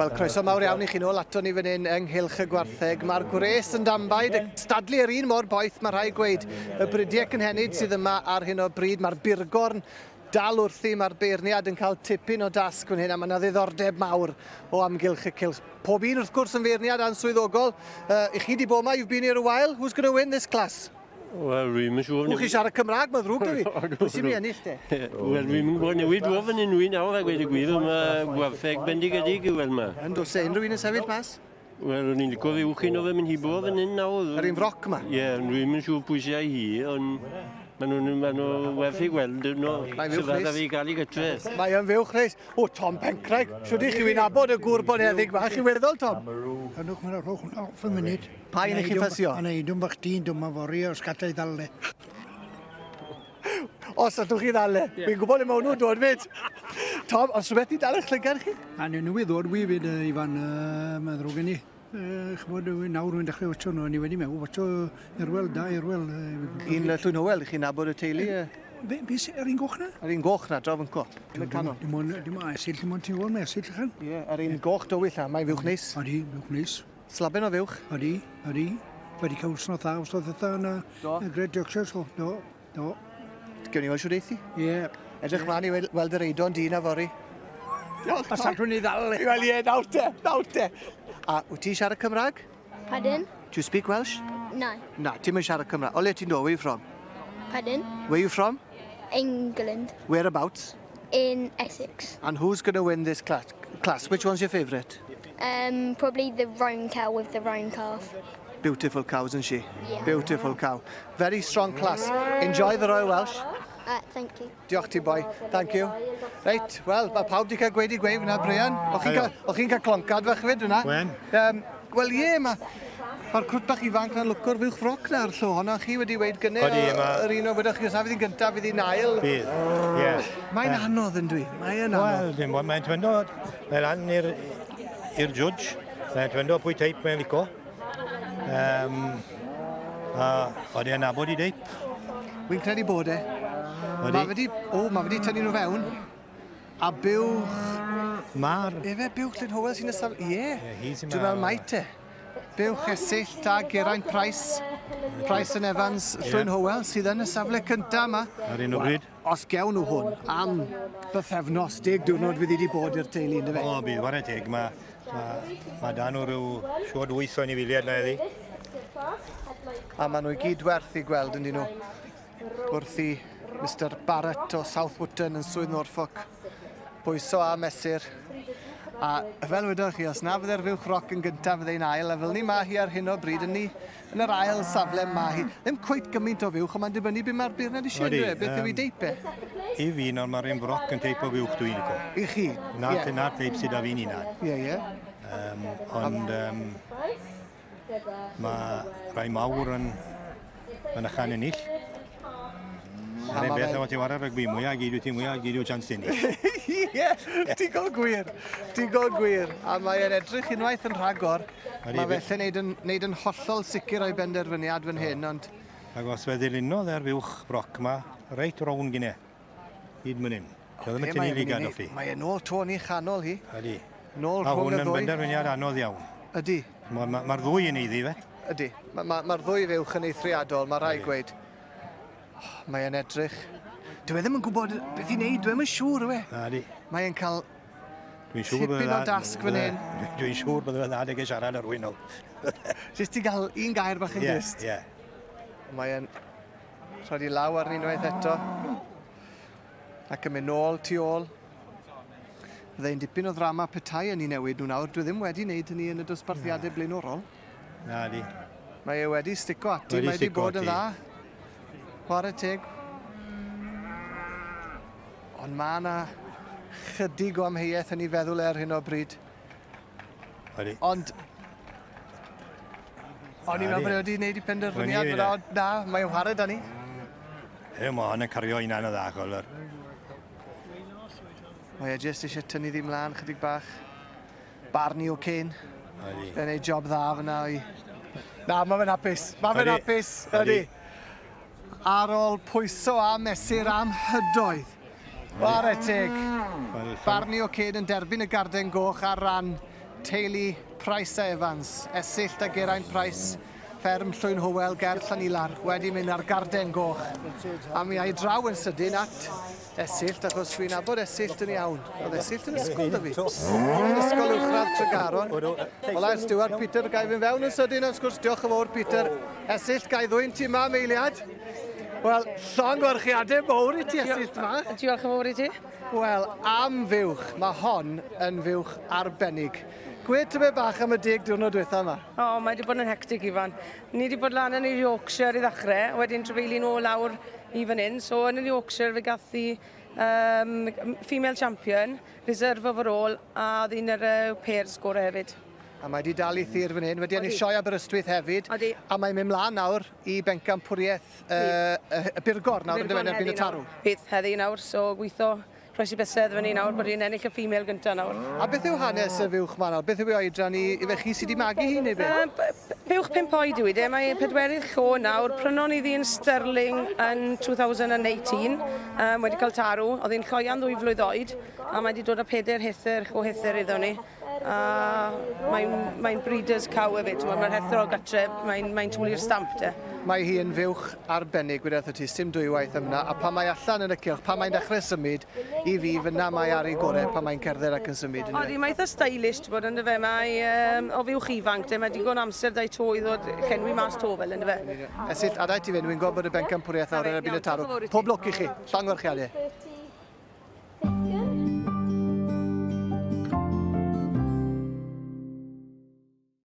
Wel, croeso mawr iawn i chi nôl ato ni fan hyn yng nghylch y gwartheg. Mae'r gwres yn danbaid, y stadlu yr un mor boeth, mae rhaid gweud. Y bridiau cynhenid sydd yma ar hyn o bryd, mae'r burgorn dal wrthi, mae'r beirniad yn cael tipyn o dasg fan hyn, a mae yna ddiddordeb mawr o amgylch y cylch. Pob un, wrth gwrs, yn feirniad answyddogol. Uh, I chi di bod yma, you've been here a while. Who's going to win this class? Wel, rwy'n yn siŵr. Wch chi siarad Cymraeg, mae'n ddrwg da fi. Pwy sy'n mynd i ennill te? Wel, rwy'n yn gwybod newid drwy fan hyn rwy'n nawr a gweud y gwir, mae gwartheg bendigedig i weld ma. Yn dos e, unrhyw un yn sefyll mas? Wel, o'n i'n licio fe uwch un o fe mynd hibo fan hyn nawr. Yr un froc ma? Ie, yeah, rwy'n yn siŵr pwy sy'n hi, ond maen nhw'n ma nhw werth ei gweld nhw. Mae'n fuwch neis. fi gael ei gytre. Mae yn fuwch neis. O, Tom Pencraig, siwr i chi wy'n nabod y gŵr bonheddig ma, chi'n weddol, Tom? Ynwch, mae'n rhowch off y munud. Pa un i chi'n ffasio? A neud yn bach dyn dyma fory os gallai ddal le. Os allwch chi ddal le. Yeah. Fi'n gwybod le mae hwnnw'n dod fyd. Tom, os rhywbeth i dal eich llygad chi? A ni newydd ddod wi fyd, Ifan, uh, mae'n ddrwg gen i. Uh, chymod, nawr rwy'n dechrau watcho nhw, ni wedi mewn, watcho Erwel, da Erwel. Un Llwyn Hywel, chi'n nabod y teulu? Be, be sy'n, yr un goch na? Yr un goch na, draw fynco, yn y canol. Dim ond, dim ond, esill, dim ond ti'n gwybod, mae esill chan. Ie, yeah, yr un goch dywyll na, mae'n fuwch neis. Odi, fuwch neis. Slaben o fuwch. Odi, odi. Wedi cael wsnos dda, wsnos dda yn y Great Yorkshire, so, do, do. Gewn ni weld siwr eithi. Ie. Yeah. Edrych mlaen i weld yr eiddo'n dyn a fory. Diolch, Os allwn ni ddal. Wel ie, nawr te, nawr te. A wyt ti'n siarad Cymraeg? Pardon? Do you speak Welsh? No. Na, ti'n mynd siarad Cymraeg. O le ti'n dod? Where you from? Pardon? Where you from? England. Whereabouts? In Essex. And who's going to win this class? Class, which one's your favourite? Probably the roan cow with the roan calf. Beautiful cow, isn't she? Yeah. Beautiful cow. Very strong class. Enjoy the Royal Welsh. Thank you. Diolch ti, boi. Thank you. Reit, wel, mae pawb wedi cael gweud i gweud fyna, Brian. O'ch chi'n cael, o'ch chi'n cael cloncad fach fyd fyna? Wen. Um, Wel ie, mae Mae'r crwt bach ifanc na'n lwco'r fuwch froc na ar llo honna. Chi wedi weud gynne Odi, ma'... yr un o wedwch chi os na fydd hi'n gyntaf fydd hi'n ail. Bydd, ie. Mae'n anodd yn dwi? Mae'n anodd. Wel, dim ond mae'n twendo, mae lan i'r i'r judge, mae'n twendo pwy teip mae'n lico. Um, a odi e'n nabod i deip. Wy'n credu bod e. Odi. Mae wedi, o, mae wedi tynnu nhw fewn. A buwch... Ma'r... Efe buwch Llyn Hywel sy'n y safle... Ie. Ie, hi sy'n Dwi'n meddwl mai te. Buwch Esyllt a Geraint Price. Price and Evans, Llwyn Hywel sydd yn y safle cyntaf yma. Ar un o bryd. Os gewn nhw hwn am bythefnos, deg diwrnod fydd hi wedi bod i'r teulu, ynddo fe? O, bydd, ware teg. Mae ma, ma dan nhw rhyw siod wyth o anifeiliaid na heddi. A maen nhw i gyd werth i gweld, yndyn nhw. Wrth i Mister Barrett o South Wootton yn Swydd Norfolk bwyso a mesur. A fel wedoch chi, os na fydde'r fuwch roc yn gyntaf fydde hi'n ail, a fel ni mae hi ar hyn o bryd, yn ni yn yr ail safle mae hi. Ddim cweit gymaint o fuwch, ond mae'n dibynnu beth mae'r beirniad eisiau, yndyw e? Beth yw ei deip e? I fi, nawr mae'r un froc yn teip o fuwch dwi'n lico. I chi? Na'r yeah. na teip sydd â fi'n unan. Ie, ie. Um, ond um, Mae rhai mawr yn yn ychan ennill. A'r un beth efo ti wara rygbi, mwyaf gyd wyt ti, mwyaf gyd yw chance ennill. Ie, digon gwir, digon gwir. A mae'n edrych unwaith yn rhagor. Mae felly wneud yn, wneud yn hollol sicr o'i benderfyniad fan hyn, ond... Ac os fe ddilynodd e'r fuwch broc ma, reit rown gine. Hyd man hyn. Dio ddim yn tynnu lygad off hi. Mae e'n ôl to yn ei chanol hi. Ydy. Nôl rhwng y ddwy. A hwn yn benderfyniad anodd iawn. Ydy. Mae'r ma, ma ddwy yn eiddi fe. Ydy. Mae'r ma, ma ddwy fuwch yn eithriadol, mae rhaid gweud. Oh, mae e'n edrych. Dwi e ddim yn gwybod beth i wneud, dwi ddim yn siŵr yw e. Na di. Mae e'n cael Dwi'n siŵr tipyn o dasg fan hyn. Dwi'n siŵr bod fe'n dda deg siarad ar rwy'n ôl. Jyst i gael un gair bach yn glust. Ie, ie. Mae e'n Rhaid i law arni unwaith eto. Ac yn mynd nôl tu ôl. Byddai'n dipyn o ddrama petai yn ei newid nhw nawr. Dwi ddim wedi wneud hynny yn y dosbarthiadau blaenorol. Na di. Mae e wedi stico ati, mae wedi bod yn dda. Chwarae teg. Ond mae yna chydig o amheuaeth yn ei feddwl e ar hyn o bryd. Odi. Ond O'n i'n meddwl bod e wedi gwneud i penderfyniad, but ond na, mae'n chwarae da ni. Ie, mae hon yn cario hunan yn dda, Oliver. Mae e jyst eisiau tynnu ddi mlaen chydig bach. Barney O'Kane. Ydy. Fe'n neud job dda fyna i... Na, mae fe'n hapus. Mae fe'n hapus. Ydy. Ar ôl pwyso a mesur am hydoedd. Ware teg. Barney O'Kane yn derbyn y garden goch ar ran teulu Price a Evans, Esyllt a Geraint Price, fferm Llwyn Hywel ger Llanilar, wedi mynd ar garden goch. A mi a'i draw yn sydyn at Esyllt, achos dwi'n nabod Esyllt yn iawn. Oedd Esyllt yn ysgol da fi. Yn ysgol uwchradd Tregaron. Wel, Stuart Peter, ga i fynd fewn yn sydyn am sgwrs. Diolch yn fawr, Peter. Esyllt, ga i ddwyn ti ma am eiliad. Wel, llongyfarchiadau mawr i ti, Esyllt ma. Diolch yn fawr i ti. Wel, am fuwch, mae hon yn fuwch arbennig. Gwed tymed bach am y 10 diwrnod diwetha yma. O, oh, mae wedi bod yn hectic, Ifan. Ni wedi bod lan yn yr Yorkshire i ddechrau, wedyn trafeili nôl lawr i fan hyn. So yn yr Yorkshire fe gath hi female champion, reserve overall, a oedd un yr pairs gorau hefyd. A mae wedi dal ei thir fan hyn, wedi ennill sioe Aberystwyth hefyd. Odi. A mae'n mynd mlaen nawr i bencampwriaeth y Burgor nawr yn dyfen erbyn y tarw. Bydd heddi nawr, so gweithio rhoes i bysedd fyny nawr bod hi'n ennill y female gyntaf nawr. A beth yw hanes y fuwch ma nawr? Beth yw ei oedran i, ife chi sydd wedi magu hi neu beth? Buwch 5 oed yw hi de, mae pedwerydd llo nawr. Prynon ni ddi'n Sterling yn 2018, wedi cael tarw. Oedd hi'n lloian 2 flwydd oed, a mae wedi dod â peder hether o hether iddo ni. A mae'n breeders cow hefyd, mae'r hether o gatre, mae'n twli'r stamp de. Mae hi yn fuwch arbennig, wedi wrthot ti, sim dwywaith am hynna. A pan mae allan yn y cylch, pan mae'n dechrau symud, i fi fyna mae ar ei gorau pan mae'n cerdded ac yn symud. Odi, mae eitha stylish, ti'n bod, ynddo fe. Mae o fuwch ifanc, de, mae digon amser da i to i ddod llenwi mas to fel, ynddo fe. Esyllt, adael ti fynd, wy'n gwybod bod y bencampwriaeth nawr yn erbyn y tarw. Pob lwc i chi, llongyfarchiadau.